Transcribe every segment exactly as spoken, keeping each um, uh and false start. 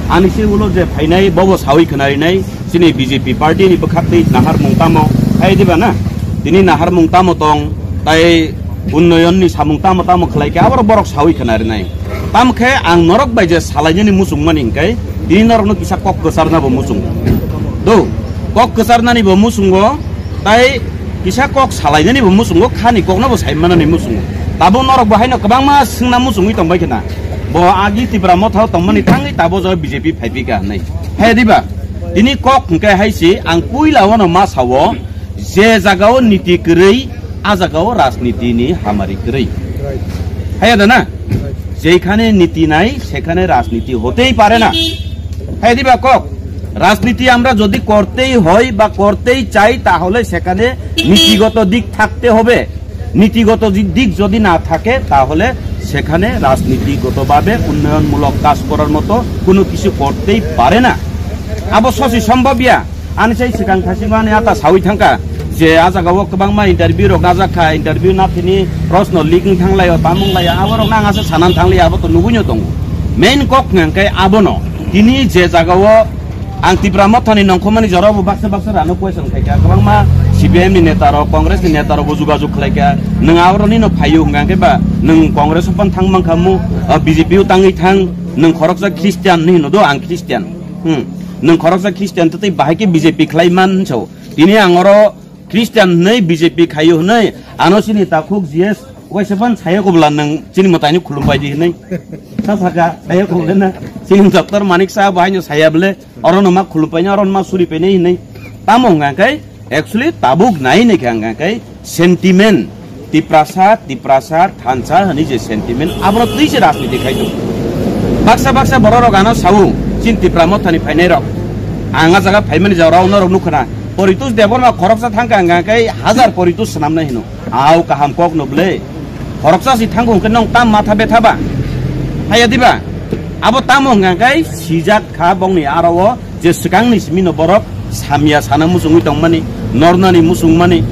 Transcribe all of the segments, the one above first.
Ani se ulo je phainai bobo sawi khwnarinai chini B J P party ni bwkhak twi naharmung tamo, hai diba na? Tini naharmung tamo tong, tai unnoyon ni samung tamo tamo khlai khe aboro borok sawi khwnarinai. Tamo khe ang norok bai je salainani muchung mani hwnkhe tini norokno kisa kok kwcharna bo muchung. Do, kok kwcharnani bo muchungo, tai kisa kok salainani bo muchungo, khani kokno bo sai manani muchungo. Tabuk norok bo haino kwbangma swngna muchungwi tongbai khna. Bo agi Tipra Motha o tongmani thangwi tabuk jora B J P phaiphika hwnwi. Hai diba? Tini kok hwnkhe hai se ang puila wano ma sao, je jagao niti kwrwi, a jagao rajniti ni hamari kwrwi. Hai da na? Jekhane niti nai, sekhane rajniti hotei pare na. Hai diba kok? রাজনীতি আমরা যদি করতেই হয় বা করতেই চাই, তাহলে সেখানে নীতিগত দিক থাকতে হবে। নীতিগত দি-, দিক যদি না থাকে, তাহলে সেখানে রাজনীতিগতভাবে উন্নয়নমূলক কাজ করার মতো কোনো কিছু করতেই পারে না। Abo sosi সম্ভব ya. Ani sai swkang thasingmani ata sawi thangkha je a jagao kwbangma interview rok najak kha, interview nathini prosno leak wng thanglaio, tamo wnglaio, aborok nang asa sanan thangliya, abo to nugwino tongo. Main kok hwnkhe abono, tini je jagao ang Tipra Mothani nongkhormani jorao bo baksa baksa rano question khaikha, kwbangma C P I M ni neta rok, Congress ni neta rok bo jugajug khlaikha, nwng aboroni no phaio hwnkhe ba nwng Congress o phan thang mankha mu, B J P o tangwi thang, nwng khoroksa Christian hinwi hino do, ang Christian. Hmm. Nwng khoroksa Christian tei bahai khe B J P khlai man hinso. Tini ang oro Christian hwnwi B J P khaio hwnwi ano chini takhuk G S waisa phan saya kobla nwng chini mwtaini khulum pai di hwnwi. Sa saka saya kobla na chini doctor Manik Saha bo haino saya bole oro no ma khulum pai na oro no ma suri pai nai hwnwi. Tamo hwnga khe actually tabuk nai nai khe hwnga khe sentiment Tiprasa, Tiprasa, thansa hwnwi je sentiment, aboro twi se rajniti khai tongo. Baksa baksa bororok ano sao, chini Tipra Mothani phainairok. Ang a jaga phaimani jaga rok norok nukha na. Poritus Debbarma khoroksa thangkha hwnka khe hazar Poritus swnamnai hino. Au kaham kok no ble. Khoroksa si thango hwnkhe nong tam matha betha ba? Haya diba? Abo tamo hwnka khe sijak kha bongni aro o. Je swkangni simi no borok samya sana muchungwi tongmani, nornani muchungmani,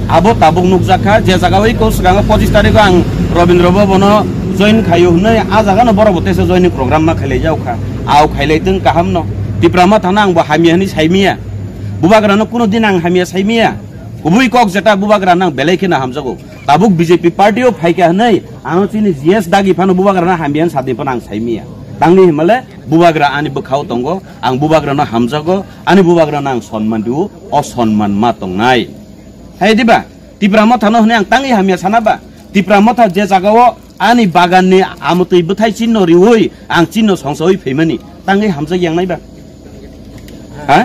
abo tabuk nukjak kha. Je jagao iko swkango pochis tarikho ang Rabindra Bhavan o join khaio hwnwi, a jagano borok bo teisa joining program ma khailai jak kha. Au khailai tong kaham no. Tipra Mothano ang bo hamya hwnwi saimiya. Bubagrano kuno din ang hamya saimiya. Kubui kok jeta Bubagrano ang belai kheno hamjago. Tabuk B J P party o phaikha hwnwi ano chini G S dagi phano Bubagrano hamya hwn sadin phano ang saimiya. Tangni himale Bubagra ani bwkhao tongo, ang Bubagrano hamjago, ani Bubagrano ang sonman rio, o sonman ma tongnai. Hai diba? Tipra Mothano hwnwi ang tangwi hamya sana ba? Tipra Motha je jagao ani baganni amotwi bwthai chinno riwi ang chinno songsawi phaimani tangwi hamjak yangnai ba? Ha?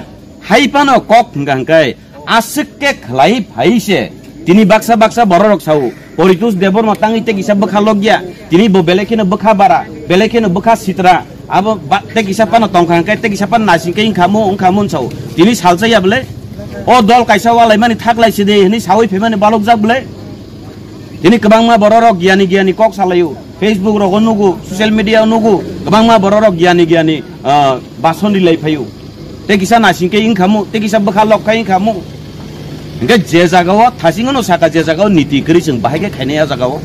Hai phano kok hwnka hwnkhe aswk khe khlai phai se. Tini baksa baksa bororok sao, Poritus Debbarma tangwi tei kisa bwkha logya. Tini bo belai kheno bwkha bara, belai kheno bwkha sitra. Abo ba-, tei kisa phano tongkha hwnkhe, tei kisa phano naising khe wngkha mu, wngkha mu sao. Tini salsa ya bole? O dol kaisa walaimani thaklai sidi hwnwi sawi phaimani balokjak bole? Tini kwbangma bororok giyani giyani kok salaio. Facebook rogo nugo, social media o nugo, kwbangma bororok giyani giyani, ah, bason rilai phaio. Tei kisa naising khe wngkha mu, tei kisa bwkha lok khe wngkha mu. Hwnkhe je jagao thasing no saka, je jagao niti kwrwi chwng bahai khe khainai a jagao.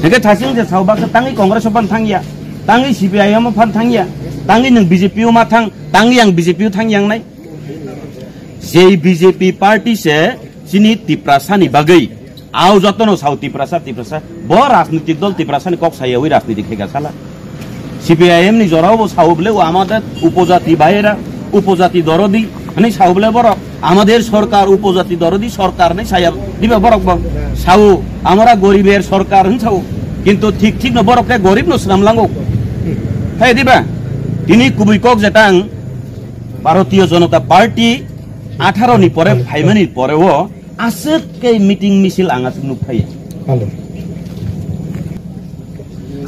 Hwnkhe thasing je sao baksa tangwi Congress o phan thangya, tangwi C P I M o phan thangya, tangwi nwng B J P o ma thang, tangwi ang B J P o thang yangnai. Jei B J P party se chini Tiprasa ni bagwi. Au jotono sao Tiprasa, Tiprasa. Bo rajnitik dol Tiprasa ni kok sayawi rajniti khaika sala. C P I M ni jorao bo sao bole, "O আমাদের উপজাতি ভাইয়েরা, উপজাতি দরদি," hwnwi sao bole borok. "আমাদের সরকার উপজাতি দরদি সরকার," hwnwi saya diba borok bo. Sao, "আমরা গরিবের সরকার," hwn sao. Kintu thik thik no borok khe gorib no swnam lango. Hai diba? Tini kubui kok jeta ang Bharatiya Janata Party atharo ni pore phaimani pore o aswk khe meeting misil ang aswk nuk phaiya. Hello.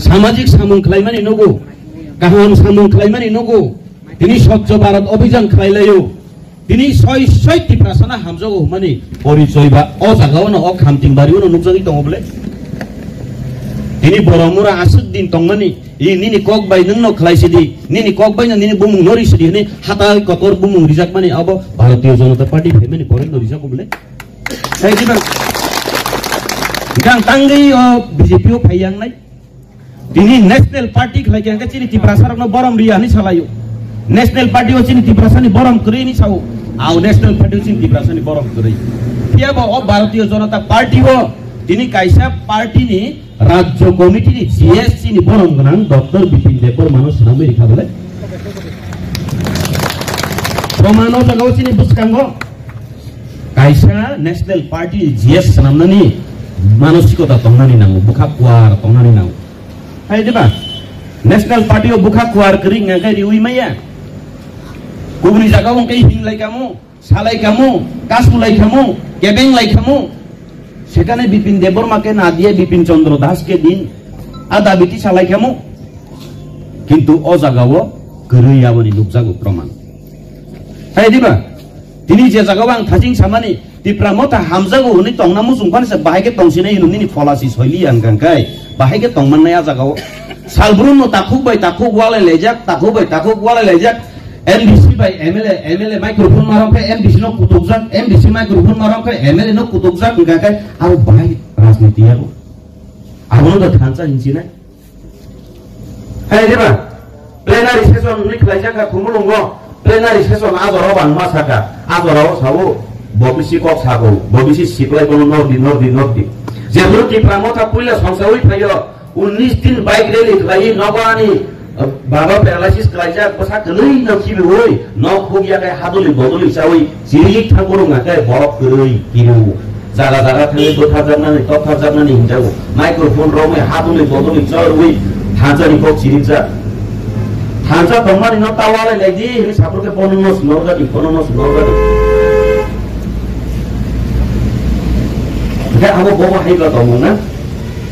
Samajik samung khlaimani nugo, kaham samung khlaimani nugo, tini Swachh Bharat Abhijan khlailaio, tini soi soi Tiprasano hamjago hwnmani porichoi ba o jagao no o Khamting Bari o no nukjagwi tongo bole. Tini borok mura aswk din tongmani, I nini kok bai nwng no khlai sidi, nini kok bai no nini bumung no ri sidi hwnwi hatai kotor bumung rijak mani abo Bharatiya Janata Party phaimani pore no rijak bole. Sai di bang. Gang tangwi o B J P o phai yang nai. Tini National Party khlai khe hwnkhe chini Tiprasa rok no borom riya hwnwi salaio. National Party o chini Tiprasani borom kwrwi ni sao. Ao National Party o chini Tiprasani borom kwrwi. Phiya bo o Bharatiya Janata Party o tini kaisa party ni Rajya Committee ni G S chini borom gwnang Doctor Bipin Debbarma no swnamwi rikha bole. Proman o jaga o chini bwskango kaisa National Party ni G S swnamnani manosikota tongnani nango, bwkha kuar tongnani nango. Hai diba? National Party o bwkha kuar kwrwi wngkha khe riwi maya. Kubuni jaga o hwnkhe hinglai kamo, salai kamo, kasulai kamo, kebeng lai kamo. Sekhane Bipin Debbarma ke na diye, Bipin Chandra Das ke din. A dabi ti salai kamo. Kintu o jaga o kwrwi aboni nukjago proman. Hai diba? Tini je jaga o ang thaching samani, Tipra Motha hamjago hwnwi tongna muchung phani se bahai khe tongsinai hwnwi nini pholasi soili ang kangkai, bahai khe tongmannai a jaga o. Salbrum no takhuk bai takhuk walai laijak, takhuk bai takhuk walai laijak, M D C bai M L A, M L A microphone marom khe M D C no kutukjak, M D C microphone marom khe M L A no kutukjak hwnkha khe abo bahai rajniti abo. Abono da thansa hinsinai. Hai diba? Plenary session ni khlaijak kha Khumulwngo. Plenary session a jora o bangma saka. A jora o sao, bo bisi kok sago, bo bisi siklai bono nordi, nordi, nordi. Jephuru Tipra Motha puila songsawi phaio, unnish din bike rally khlai nogo ani, uh, baba paralysis khlaijak, bwsa kwlwi no khibiwi, nok khuk yakai haduli boduli chawi, Chiri thangkuru ngakai borok kwrwi kiru. Jaga jaga thangwi bwtharjaknani, toptharjaknani hinjago. Microphone romwi haduli bodoli chorwi thansa ni kok chirijak. Thansa tongmani no tawalai laidi hinwi saphur khe bono no snorjadi, bono no snorjadi. Hingke abo bobo hai ba tongmung na?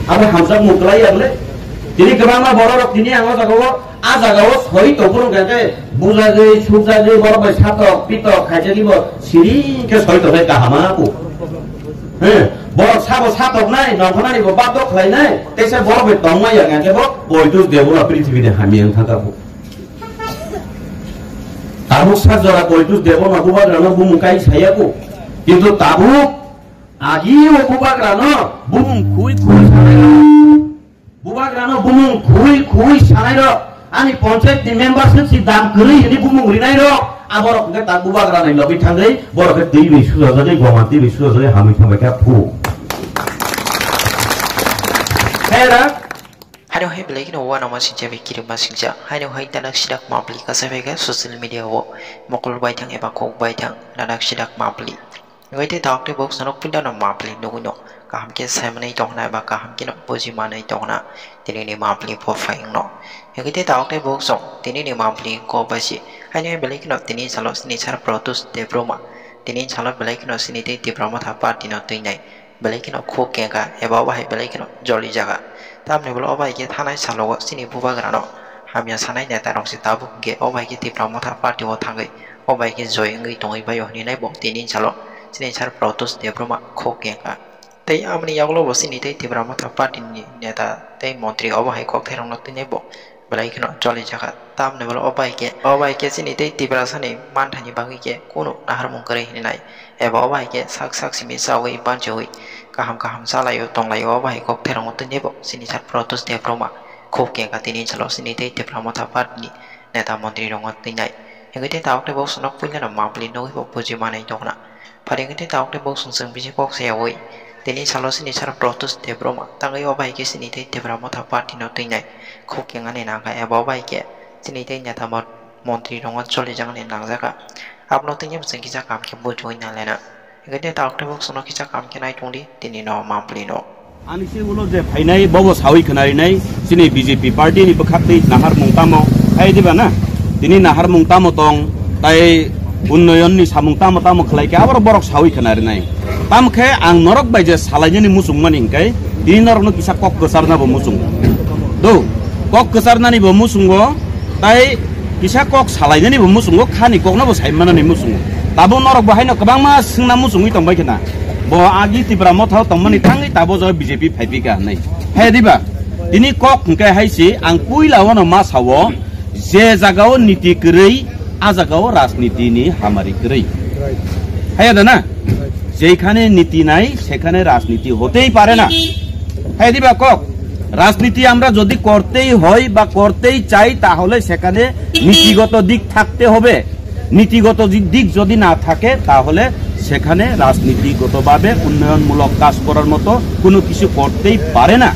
Abo hamjakmung kwlai ya bole? Tini kwbangma borok rok tini ang o jaga o A jaga o soi tongphuru hwnkha khe bujagwi, sukjagwi, borok bai satok, pitok khaijagwi bo siring khe soi tongkhe kaham a ku. He, borok sabo satoknai, nongkhornani bo baddo khlainai, teisa borok bai tongmaya hwnkha khe bo Koitus Debula prithibini hamya wngkha kha bo. Tabuk sa jora Koitus Debula bubagrano bumung kai saya ku. Kintu tabuk agi o bubagrano bumung khui khui sanai. Bubagrano bumung khui khui sanai rok, ani panchayat ni member se si dam kwrwi hini bumung rinai rok, aborok hwnkhe ta bubagra nai logwi thangwi, borok khe twi bai sujajagwi, goma twi bai sujajagwi hamwi thangbai kha phu. Hera. Haino hai belai kheno uanama singcha bai kirima singcha, haino hai tanak sidak mapli kasa bai kha social media o mokol bai thang eba kok bai thang tanak sidak mapli. Hingke tei tabuk tei bok sanok pindano mapli nugui no kaham khe sai manai tongna ba kaham khe no buji manai tongna tini ni mapli bo phai wngno. Hingke tei tabuk tei bok song tini ni mapli kok bai si haino belai kheno tini salo sini sar Protus Debroma tini salo belai kheno sini tei Tipra Motha party no twi nai belai kheno khuk kengkha eba obo hai belai kheno joli jaga. Tamni bolo obo hai khe thanai salo o sini bubagra no hamya sanai neta rok se tabuk hingke obo hai khe Tipra Motha party o thangwi. O bai khe joi wngwi tongwi bai o hinwi nai bo tini salo chini sar Protus Debroma khuk kengkha. Tei amoni yagulo bo chini tei Tipra Motha party ni neta tei montri obo hai kokthairokno twi nai bo belai kheno cholijakha. Tamni bolo o bai khe, o bai khe chini tei Tiprasani manthaini bagwi khe kunu naharmung kwrwi hinwi nai. Eba o bai khe sak sak simi chawi banchiwi kaham kaham chalaio tonglaio o bai kokthairokno twi nai bo chini sar Protus Debroma khuk kengkha tini salo chini tei Tipra Motha party ni neta montri rokno twi nai. Hingke tei tabuk tei bok sonok puila no mapli nugui bo buji manai tongna. Pharing tei tabuk tei bok song song bisi kok sayawi. Tini salo sini sar Protus Debroma tangwi o bai khe sini tei Tipra Motha party no twi nai. Khuk kengani nangkha eba o bai khe sini tei neta mo-, montri rokno cholijaknani nangjakha. Abono twi nai bwswng kisa kam khe bujiwi nang lena. Hingke tei tabuk tei bok sono kisa kam khe nai tongdi, tini no mapli no. Ani se ulo je phainai bobo sawi khwnarinai, chini B J P party ni bwkhak twi naharmung tamo, hai diba na? Tini naharmung tamo tong, tai unnoyon ni samung tamo tamo khlai khe aboro borok sawi khwnarinai. Tamo khe ang norok bai je salainani muchung mani hingkai, tini norok no kisa kok kwcharna bo muchung. Do, kok kwcharnani bo muchungo, tai kisa kok salainani bo muchungo, khani kokno bo sai manani muchungo. Tabuk norok bo haino kwbangma swngna muchungwi tongbai khna. Bo agi Tipra Motha o tongmani thangwi tabuk o jaga B J P phaiphika hinwi. He diba? Tini kok hwnkhe hai se ang puila o no ma sao, je jaga o niti kwrwi, a jaga o rajniti ni hamari kwrwi. Haya da na? যেখানে নীতি নাই, সেখানে রাজনীতি হতেই পারে না। হ্যাঁ, দিবা কক। রাজনীতি আমরা যদি করতেই হয় বা করতেই চাই, তাহলে সেখানে নীতিগত দিক থাকতে হবে। নীতিগত দি-, দিক যদি না থাকে, তাহলে সেখানে রাজনীতিগতভাবে উন্নয়নমূলক কাজ করার মতো কোনো কিছু করতেই পারে না।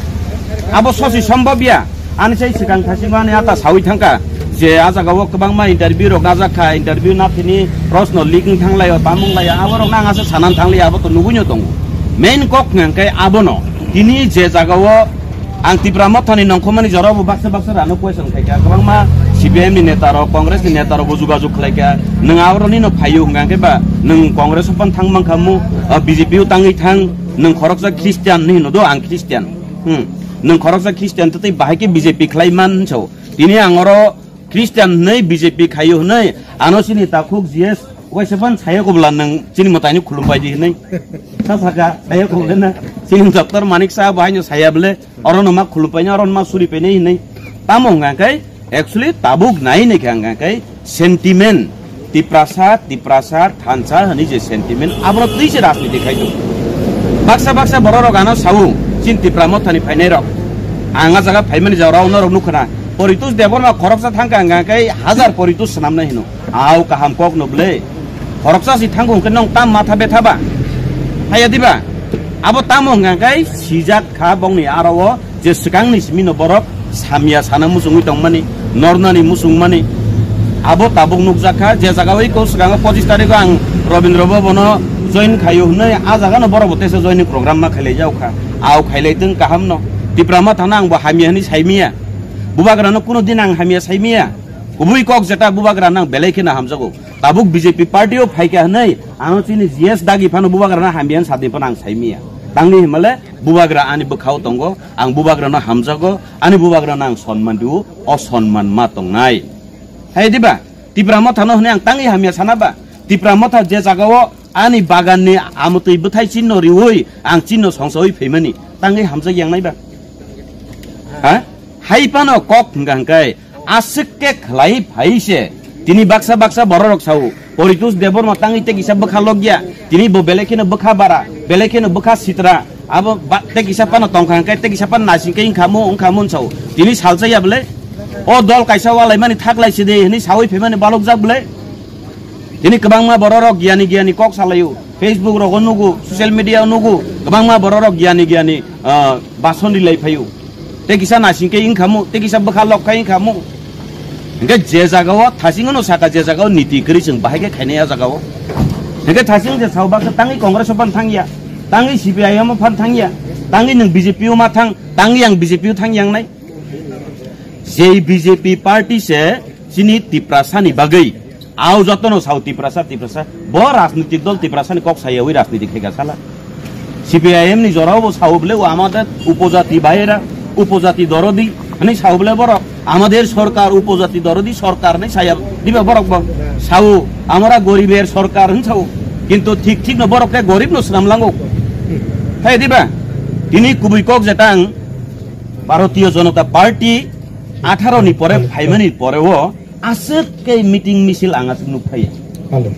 Abo sosi সম্ভব ya. Ani sai swkang thasingmani ata sawi thangkha je a jagao kwbangma interview rok najak kha, interview nathini proshno leak wng thanglaio, tamung laio, aborok nang asa sanan thangliya, abo to nugwino tongo. Main kok hwnkhe abono, tini je jagao ang Tipra Mothani nongkhormani jorao bo baksa baksa rano question khaikha, kwbangma C P I M ni neta rok, Congress ni neta rok bo jugajug khlaikha, nwng aboroni no phaio hwnkha khe ba nwng Congress o phan thang mankha mu, B J P o tangwi thang, nwng khoroksa Christian hinwi hino do, ang Christian. Hmm. Nwng khoroksa Christian tei bahai khe B J P khlai man hinso. Tini ang oro Christian hwnwi B J P khaio hwnwi ano chini takhuk G S waisa phan saya kobla nwng chini mwtaini khulumpai di hwnwi. Sa saka saya kobla na chini doctor Manik Saha bo haino saya bole oro no ma khulumpai na oro no ma suri pai nai hwnwi. Tamo hwnga khe actually tabuk nai nai khe hwnga khe sentiment Tiprasa, Tiprasa, thansa hwnwi je sentiment, abono twi se rajniti khai tongo. Baksa baksa borok rok ano sawo, chini Tipra Mothani phainai rok. Ang a jaga phaimani jaga rok norok nukha na. Poritus Debbarma khoroksa thangkha hwnka khe hazar Poritus swnamnai hino. Au kaham kok no ble. Khoroksa si thango hwnkhe nong tam matha betha ba? Haya diba? Abo tamo hwnka khe sijak kha bongni aro o. Je swkangni simi no borok samya sana muchungwi tongmani, nornani muchungmani, abo tabuk nukjak kha. Je jaga o iko swkango pochis tarikh o ang Rabindra Bhavan o join khaio hwnwi, a jaga no borok bo teisa joining program ma khailai jak kha. Au khailai tong kaham no. Tipra Motha no ang bo hamya hwnwi saimiya. Bubagra no kuno din ang hamya saimiya. Kubui kok jeta Bubagra no ang belai kheno hamjago. Tabuk B J P party o phaikha hwnwi ano chini G S dagi phano Bubagra no hamya hwn sadin phano ang saimiya. Tangni himale Bubagra ani bwkhao tongo, ang Bubagra no hamjago, ani Bubagra no ang sonman rio, o sonman ma tongnai. Hai diba? Tipra Motha no hwnwi ang tangwi hamya sana ba? Tipra Motha je jaga o ani bagan ni amotwi bwthai chinno riwi ang chinno songsawi phaimani tangwi hamjak yang nai ba? Ha? Hai phano kok hwnka hwnkai aswk khe khlai phai se. Tini baksa baksa borok rok sao, Poritus Debbarma tangwi tei kisa bwkha lokya. Tini bo belai kheno bwkha bara, belai kheno bwkha sitra. Abo ba-, tei kisa phano tongkha hwnkhe, tei kisa phano naising khe wngkha mu, wngkha mu sao. Tini salsa ya bole? O dol kaisa walaimani thaklai sidi hwnwi sawi phaimani balokjak bole? Tini kwbangma borok rok giyani giyani kok salaio. Facebook rogo nugo, social media o nugo, kwbangma borok rok giyani giyani, ah, bason rilai phaio. Tei kisa naising khe wngkha mu, tei kisa bwkha lok khe wngkha mu. Hingke je jaga o thasing no saka, je jaga o niti kwrwi chwng bahai khe khainai a jaga o. Hingke thasing je sao baksa tangwi Congress o phan thangya, tangwi C P I M o phan thangya, tangwi nwng B J P o ma thang, tangwi ang B J P o thang yang nai. Jei B J P party se chini Tiprasa ni bagwi. Au jotono sao Tiprasa, Tiprasa. Bo rajnitik dol Tiprasa ni kok sayawi rajniti khaika sala. C P I M ni jorao bo sao bole o amader upojati baira, upojati dorodi, hani sao bole borok. Amader sorkar upojati dorodi sorkar ni saya diba borok bo. Sao, amara goriber sorkar hin sao. Kintu thik thik no borok ke gorib no swnam lango. Hai diba? Tini kubui kok jetang Bharatiya Janata Party atharo ni pore phaimani pore o aswk khe meeting misil ang aswk nuk phaiya. Hello.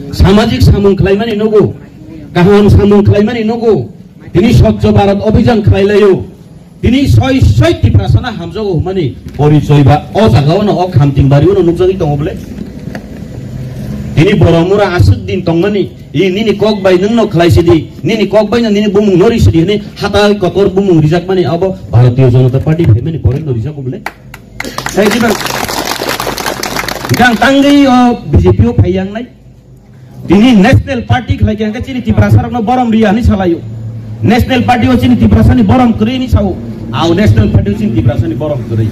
Samajik samung khlaimani nugo, kaham samung khlaimani nugo. Tini Swachh Bharat Abhijan khlailaio. Tini soi soi Tiprasano hamjago hwnmani porichoi ba o jagao no o Khamting bari o no nukjagwi tongo bole. Tini borok mura aswk din tongmani, i nini kok bai nwng no khlai sidi, nini kok bai no nini bumung no ri sidi hwnwi hatai kotor bumung rijakmani abo Bharatiya Janata Party phaimani pore no rijak bole. Sai di bang. Gang tangwi o B J P o phai yang nai. Tini National Party khlai khe hwnkhe chini Tiprasa rokno borom riya hwnwi salaio. National Party o chini Tiprasani borom kwrwi hwnwi sao. Ao National Party o chini Tiprasani borom kwrwi.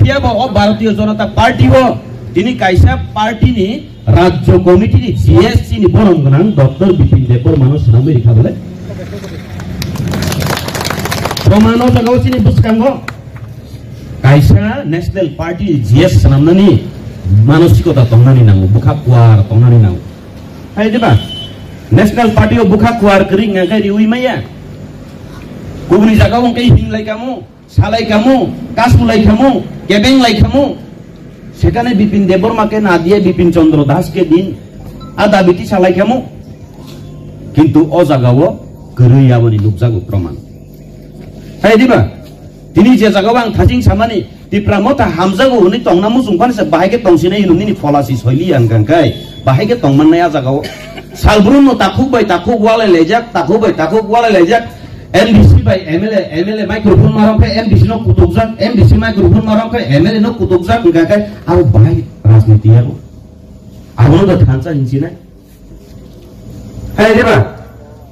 Phiya bo o Bharatiya Janata Party o tini kaisa party ni Rajya Committee ni G S chini borom gwnang Doctor Bipin Debbarma no swnamwi rikha bole. Proman o jaga o chini bwskango. Kaisa National Party G S swnamnani manosikota tongnani nango, bwkha kuar tongnani nango. Hai diba? National Party o bwkha kuar kwrwi wngya khe riwi maya. Kubuni jaga o hwnkhe hinglai kamo, salai kamo, kasulai kamo, kebeng lai kamo. Sekhane Bipin Debbarma ke na diye Bipin Chandra Das ke din. A dabi ti salai kamo. Kintu o jaga o kwrwi aboni nukjago proman. Hai diba? Tini je jaga o ang thaching samani, Tipra Motha hamjago hwnwi tongna muchung phani se bahai khe tongsinai hwnwi nini pholasi soili ang kang kai bahai khe tongmannai a jagao. Salbrum no takhuk bai takhuk walai laijak, takhuk bai takhuk walai laijak. M D C bai M L A, M L A microphone marom khe M D C no kutukjak, M D C microphone marom khe M L A no kutukjak hwnkha khe abo bahai rajniti abo. Abono da thansa hinsinai. Hai diba?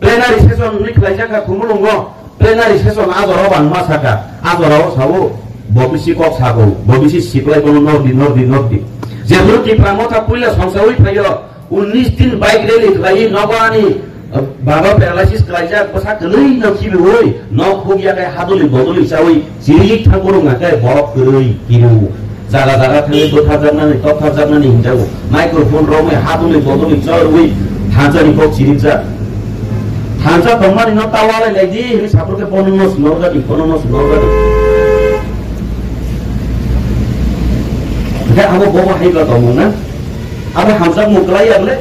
Plenary session ni khlaijak kha Khumulwngo. Plenary session a jora o bangma saka. A jora o sao bo bisi kok sago. Bo bisi siklai bono nordi, nordi, nordi. Jebro Tipra Motha puila songsawi phaio. Unnis din bike rally khlai nogo ani, uh, baba paralysis khlaijak bwsa kwlwi no khibiwi nok khuk yakai haduli bodoli chawi. Chirik thang borok hwnka khe borok kwrwi kiriwo. Jaga jaga thangwi bwtharjaknani, toptharjaknani hinjago. Microphone romwi haduli bodoli chorwi thansa ni kok chirikjak. Thansa tongmani no ta walai lai di hinwi saphur khe bono no snorjak di, bono no snorjak di. Hwnkhe abo bobo hai ba tongmung na? Abo hamjakmung kwlai ya bwle?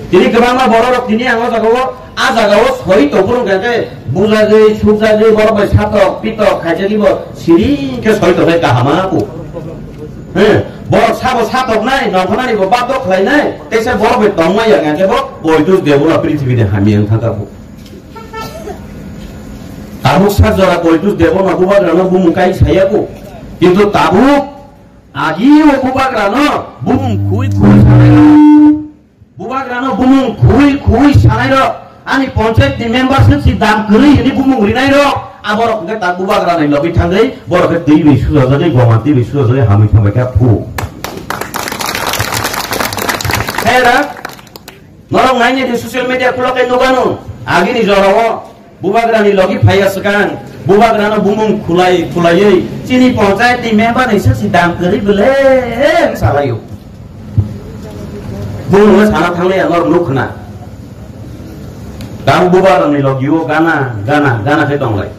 Tini kwbangma borok rok tini ang o jaga o A jaga o soi tongphuru hwnkha khe bujagwi, sukjagwi, borok bai satok, pitok khaijagwi bo siring khe soi tongkhe kaham a ku. He, borok sabo satoknai, nongkhornani bo baddo khlainai, teisa borok bai tongmaya hwnkha khe bo Koitus Debo no prithibi ni hamya wng thangkha ku. Tabuk sak jora Koitus Debo no bubagra no bumung kai saya ku. Kintu tabuk agi o bubagra no bumung khui khui sanai. Bubagrano bumung khui khui sanai rok, ani panchayat ni member se si dam kwrwi hini bumung rinai rok, aborok hwnkhe ta bubagra nai logwi thangwi, borok khe twi bai sujajagwi, goma twi bai sujajagwi hamwi thangbai kha phu. Hera, norok naini di social media khulo khe nugano, agini jorao, Bubagrani logi phaiya swkang, bubagrano bumung khulai khulaiwi chini panchayat ni member ni sasi dam kwrwi bwle salaio. Bumungno sana thangliya norok nuk khna. Tamo bubagrani logio gana gana gana khe tonglai.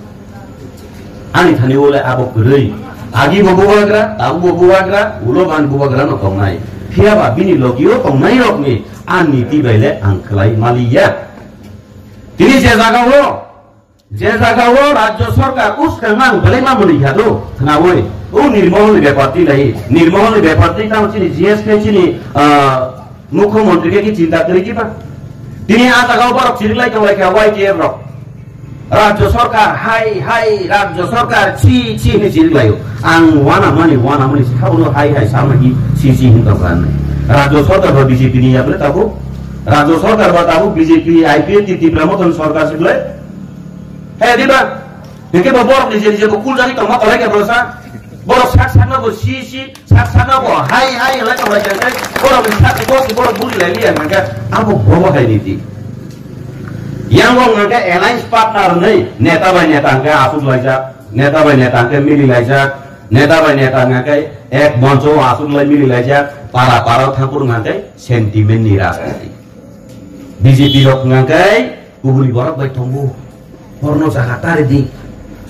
Ani thani ole abo kwrwi. Agi bo bubagra, tabo bo bubagra, ulo ban bubagra no tongnai. Phiya ba bini logio tongnai rokni ani tibai le ang khlai maliya. Tini je jagao, je jagao rajyo sarkar uskang mang belai ma mwnwi kha do, khnaui. O Nirmohol ni bepar twi lai, Nirmohol ni bepar twi tamo chini G S khe chini, ah, mukhyamantri khe ki chinta kwrwi kiba. Tini a jagao borok chiriklai tonglai kha Y T F rok. Rajyo sarkar hai hai, rajyo sarkar chi chi hinwi chiriklaio. Ang wana mani, wana mani, sabono hai hai sama hi chi chi hin tongkha hinwi. Rajyo sarkar bo B J P ni ya bwle tabuk. Rajyo sarkar ba tabuk B J P, I P F T, Tipra Mothani sarkar se bwle. He, diba? Hingke bo borok ni je, je bo kuljagwi tongma kolai khe bwlasa. Borok sak sakno bo si si, sak sakno bo hai hai hinlai tonglai khe, borok ni sak bo si borok buri lai liya hingke abo bobo hai niti. Yang bo hingke alliance partner hinwi neta bai neta hingke asuk laijak, neta bai neta hingke mili laijak, neta bai neta hingke ek moncho asuk lai mili laijak, para para thakur hingke sentiment ni rajniti. B J P rok hingke kubuni borok bai tongo. Horno jaga tari di.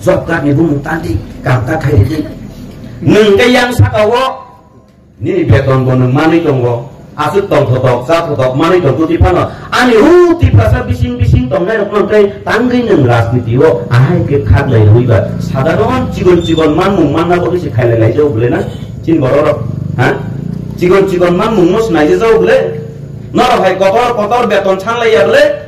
Job card ni bumung tan di. Kam ta khai di. Nwng khe yang saka o nini beton bo nwng manwi tongo. Aswk tong thotok, cha thotok manwi tong twi phano. Ani hu Tiprasa bising bising tongnai rok no tei tangwi nwng rajniti o ahai khe khak lai rwi ba. Sadharon chikon chikon manmung manna bo se khailai lai jao bwle na. Chini borok rok, ha? Chikon chikon manmung no se naijak jao bwle. Norok hai kotor kotor beton sanglai ya bwle.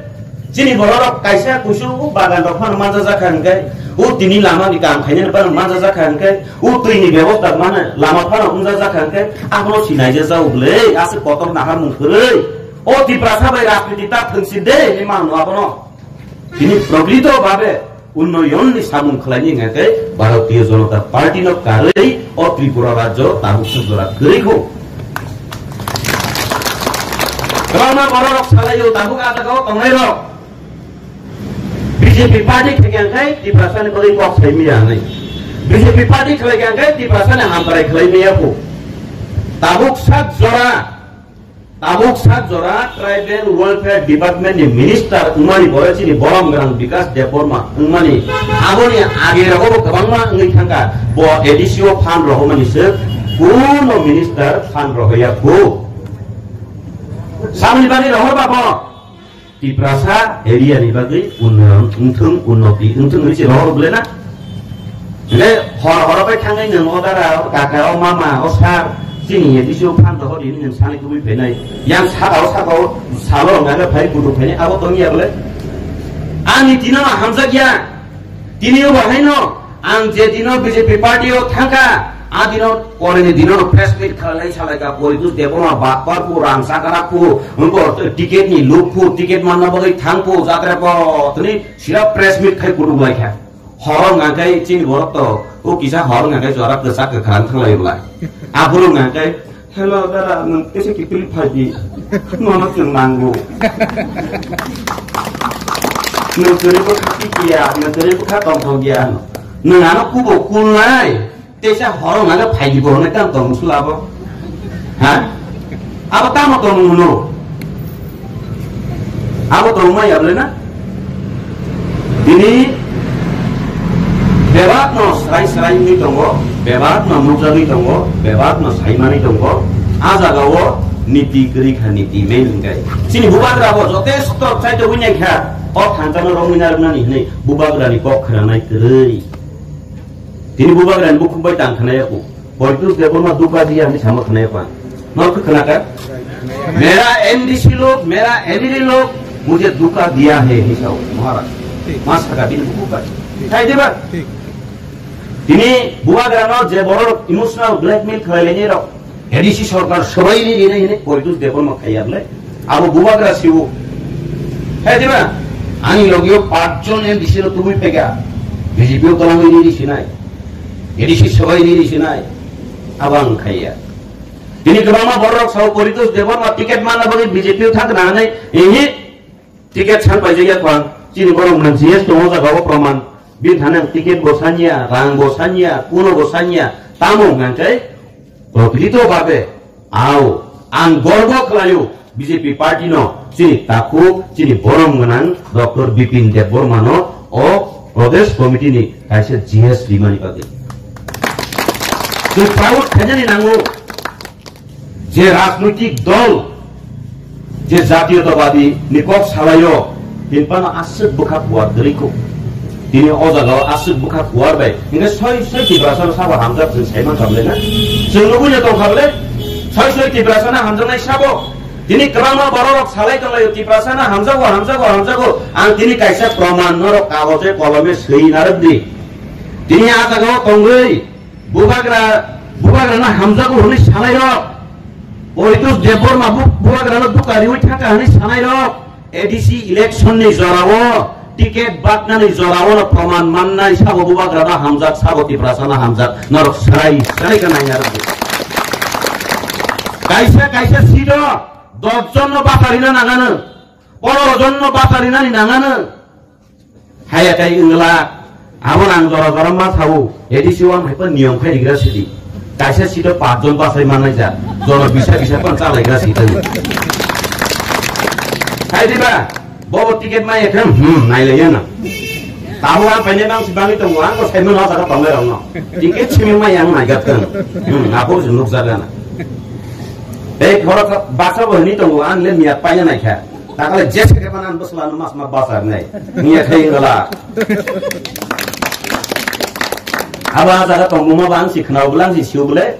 Chini borok rok kaisa kusu o bagan rok phano manjajak kha hingke, o tini lama ni kam khainani phano manjajak kha hingke, o twi ni bebosta mane lama phano wngjajak kha hingke, abono sinai jajak o bwle, aswk kotor naharmung kwrwi. O Tiprasa bai rajniti ta thwngsi de hinwi mano abono. Tini prokrito babe unnoyon ni samung khlaini hingke Bharatiya Janata Party no karwi o Tripura rajyo tabuk se jora kwrwi kho. Kwbangma borok rok salai o tabuk a jaga o tongnai rok. B J P party khe khe angkhai Tiprasa ni bagwi kok sai miya hinwi. B J P party khlai khe angkhai Tiprasa ni hamkrai khlai miya kho. Tabuk sak jora Tabuk sak jora Tribal Welfare Department ni Minister wngmani bo chini borom gwnang Bikas Debbarma wngmani, aboni age rogo bo kwbangma wngwi thangkha, bo A D C o fund rohormani se kuno minister fund rohoya kho. Samni bani rohorba bo Tiprasa area ni bagwi unnoyon wngthung, unnoti wngthung hinwi se rohor bwle na? Le hor hor bai thangwi nwng o dara, o kaka, o mama, o sir, chini ye bisu phan doho di nwng sani kubui phainai. Yang saka o saka o salo ngaga phai kudu phainai, abo tong ya bole. Ani dino hamjak ya. Tini o bahai no, ang je dino B J P party o thangka, a dino pore ni dino press meet khalai salai ka, Poridus Debbarma bakpar pu, rang sakara pu, wngko ticket ni luk pu, ticket manna bagwi thang pu, jatra po, tini sira press meet khai kudu lai kha. Horo ngakai chini borok to, o kisa horo ngakai jora kwchak kwkhrang thanglai bwlai. Aphuru ngakai, "Hello dara, nwng kisa kiphilwi phai di. Nono chwng nango. Nwng kwrwi bwkha kikiya, nwng kwrwi bwkha tongthok ya. Nwng ano kubo kulnai, teisa horo ngakai phai di bo hwnwi tang tong sula bo." Ha? Abo tamo tongmung hwno? Abo tongma ya bole na? Tini bebak no srai srai wngwi tongo, bebak no nukjagwi tongo, bebak no saimani tongo. A jaga o niti kwrwi kha, niti main hwnkhe. Chini bubagra bo jotesto chaito wngya kha, o thansa no romwi narwknani hwnwi bubagra ni kok khwnanai kwrwi. Tini bubagra ni bukhuk bai tang khwnaya kho. Poridus Debbarma duka diya hinwi sama khwnaya kho ang. Nor khe khwnaka? "Mera M D C log, mera M L A log, mujhe duka diya hai," hinwi sao Maharaj. Ma saka bini bukhuk bai. Thik. Thai diba? Thik. Tini bubagra no je borok emotional blackmail khlai lainai rok. A D C sorkar swbai ri rinai hinwi Poridus Debbarma khaiya bwle. Abo bubagra siwo. Hai diba? Ani logio pachjon M D C rok tubui phaika. B J P o tolangwi ri ri sinai. A D C swbai ri ri sinai. Abo ang khaiya. Tini kwbangma borok sao Poridus Debbarma ticket manna bagwi B J P o thangna hinwi. Ehi. Ticket san paijak ya kho ang, chini borok mwnang G S tongo jaga o proman. Bini thani ang ticket bo sanya, rang bo sanya, kuno bo sanya. Tamo hwnkhe prokrito bhabe ao ang gorbo khlaio B J P party no, chini takhuk, chini borom gwnang Doctor Bipin Debbarma no o Pradesh Committee ni kaisa G S rimani bagwi. Chwng proud khainani nango. Je rajnoitik dol, je jatiyotobadi ni kok salaio, hinphano aswk bwkha kuar kwrwi kho. Tini o jagao aswk bwkha kuar bai, hinkhe soi soi Tiprasano sabo hamjak chwng saiman kha bwle na? Chwng nugui no tong kha bwle? Soi soi Tiprasano hamjaknai sabo? Tini kwbangma bororok salai tonglaio, Tiprasano hamjago, hamjago, hamjago. Ang tini kaisa proman norok kagoje kolome swi narwk di. Tini a jagao tongwi Bubagra, bubagrano hamjago hwnwi sanairok, Poridus Debbarma bu-, bubagrano duka riwi thangkha hwnwi sanairok, A D C election ni jorao, ticket baknani jorao no proman mannai sabo bubagrano hamjak, sabo Tiprasano hamjak, norok srai srai khe naina rwdi. Kaisa kaisa seat o dos jon no bacharina nangano, pondro jon no bacharinani nangano. Haya kai wngla, abo nang jora jora ma sao, A D C o ang hai pa niyom khai rigra sidi. Kaisa seat o pach jon bachai mannai ja, jono bisa bisa pan chalaigra seat o. Hai diba, bobo ticket ma ekhem, hmm, nailaiya na. Tamo ang paine nang si bangwi tongo, ang ko saimano jaga tonglai rokno. Ticket simi ma yang naigat kan. Hmm, apo se nuk jaga na. Ei khorok basa bo hini tongo, ang le miyat paina naikha. Takale jesa khe bana ang bwsla no mas ma basa nai. Niya khai gala. Abo a jaga tongmoma ba ang si khna bwla ang si siu bwle.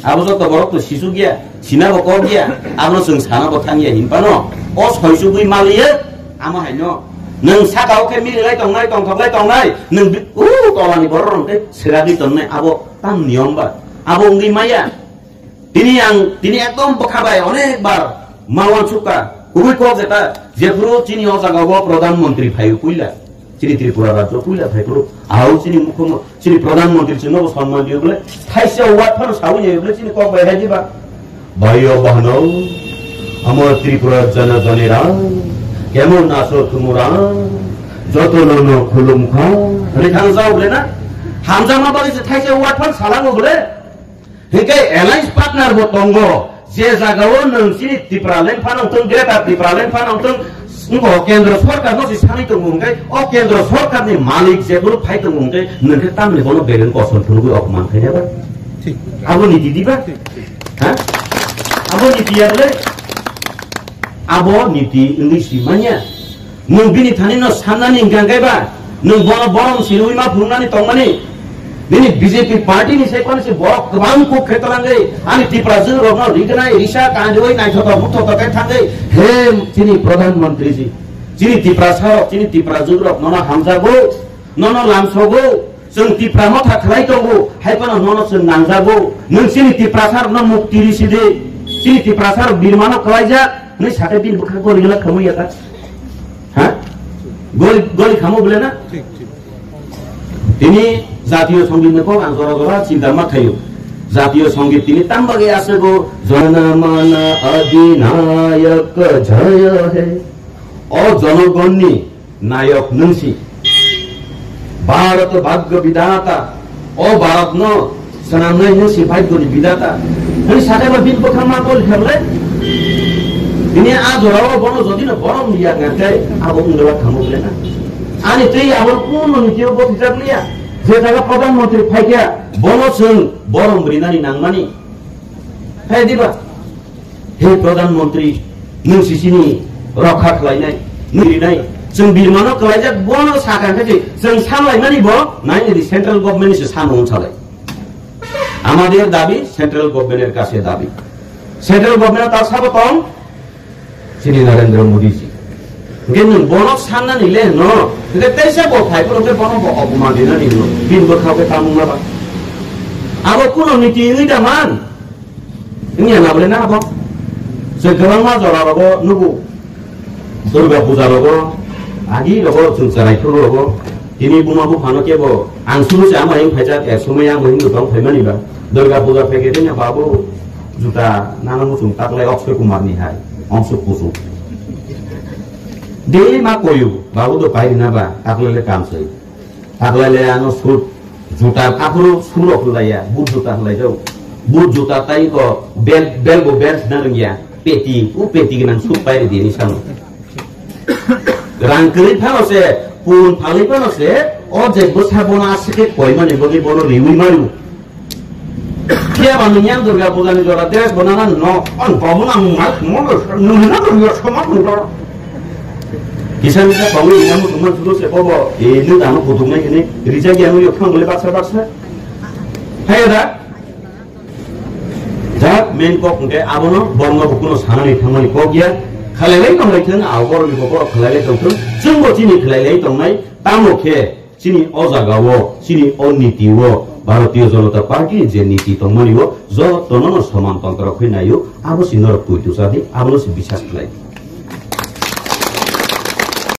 Abo joto borok to sisu giya, sina bo kok giya. Abo no chwng sana bo thang ya hin pano. O soisu bui maliye ama hai no. Nwng saka o khe mili lai tongnai, tongthok lai tongnai. Nwng bi-, u tola ni borok rong khe sera di tongnai. Abo tang niyom ba. Abo wngwi maya. Tini ang, tini ekdom bwkha bai onek bar ma uansukha, kubui kok jeta, jephuru chini o jaga o Pradhan Mantri phaiwi puila, chini Tripura rajyo puila phaiphuru, au chini mukhyamon-, chini Pradhan Mantri chwngno bo sonman diyo bole, thaisa word phano sawi nai bole chini kok bai hai diba? Bhaiyo bohno, amar Tripura jana janera, kemon aso tumura, joto nono khulumkha, hwnwi thang jao bole na? Hamjakma bagwi se thaisa word phano salango bole? Hinkhe alliance partner bo tongo, je jagao nwng chini Tipraland phano wngthung, Greater Tipraland phano wngthung, wngkho kendro sorkar no se sanwi tongo hwnkhe, o kendro sorkar ni malik jephuru phai tongo hwnkhe, nwng khe tamni bono beleng kosom phunugwi opman khainai ba? Thik. Abo niti diba? Thik, thik. Ha? Abo niti ya bole? Abo niti wngwi si manya. Nwng bini thani no sannani hwnkhe hwnkhe ba, nwng bono borom sinwi ma phunuknani tongmani. Nini B J P party ni sai phano se borok kwbang kuk khe twlangwi ani Tipra jwk rokno rignai risa kanjoi naithotok muthotok khe thangwi, he chini Pradhan Mantri ji, chini Tiprasa rok, chini Tipra jwk rok nono hamjago, nono lamsogo, chwng Tipra motha khlai tongo, hai phano nono chwng nangjago, nwng chini Tiprasa rokno mukti risi di, chini Tiprasa rok birmano kwlaijak, hwnwi sakhe bini bwkha gori glak khamwi ya ta? Ha? Gori, gori khamo bole na? Tini jatiyo songit ni kok ang jora jora chinta ma khayo. Jatiyo songit tini tamba ge ase go, "Jana Mana Adhinayak Jaya He." O jonogonni nayok nwngsi. Bharat Bhagya Vidhata. O Bharat no swnamnai nwngsi bhagyo ni vidhata. Nwng sakhe ma bini bwkha ma kol khamle. Tini a jora o bono jodi no borom liya ngate abo ungla khamo bole na. Ani tei abo kuno niti o boti jak liya. Je jaga Pradhan Mantri phaikha, bono chwng borom rinani nangmani. Hai diba? He Pradhan Mantri, nwng sisini rokha khlainai, nwng rinai, chwng birmano kwlaijak, bono sakha khe chwng sanlaimani bo, nai di central government ni se sano wngsalai. আমাদের দাবি সেন্ট্রাল গভর্নমেন্টের কাছে দাবি। Central government ta sabo tong, chini Narendra Modi ji. Hwnkhe nwng bono sanna ni le no, hwnkhe teisa bo phai phuru hwnkhe bono bo opoma dina ni no, bini bwkha khe tamung na ba. Abo kuno niti wngwi da man. Wngya na bole na abo. Se kwbangma jora rogo nugo. Durga puja rogo, agi rogo, chwng cherai phuru rogo. Tini buma buphano kebo ang suru se ama hing phaijak, ek somoi ang bo hindu tong phaimani ba. Durga puja phai khe tini babu juta nana muchung taklai Akshay Kumar ni hai, ongsuk kusuk. Daily ma koyu, babu do pairina ba, taklai le kam sai. Taklai le ano sut, juta aphuru surok hlaiya, but juta hlai jau. But juta tai ko bel, bel bo bel na rwngya, peti, u peti gwnang sut pairi dini sano. Rang kwrwi phano se, pun phalwi phano se, o je bwsa bono aswk khe koimani bagwi bono riwi manu. Phiya ba nung yang Durga Puja ni jora dress bo nana no, ang bomo nang mal, mo no, nung na Durga sama nung jora. Kisa misa bangwi ina musulman sulu se bobo, e, nung dano kutuk nai hini, rija gya nung yok thang bole baksa baksa. Hai da? Jak main kok hwnkhe abono borokno bo kuno sanani thangmani kok ya. Khlailai tonglai thung, abo borokni bo borok khlailai tongthung. Chwngbo chini khlailai tongnai, tamo khe chini o jagao, chini o nitio, Bharatiya Janata Party ni je niti tongmani o jotono no soman tontro khe naio, abo si norok twi tusa di, abono si bisas khlai di.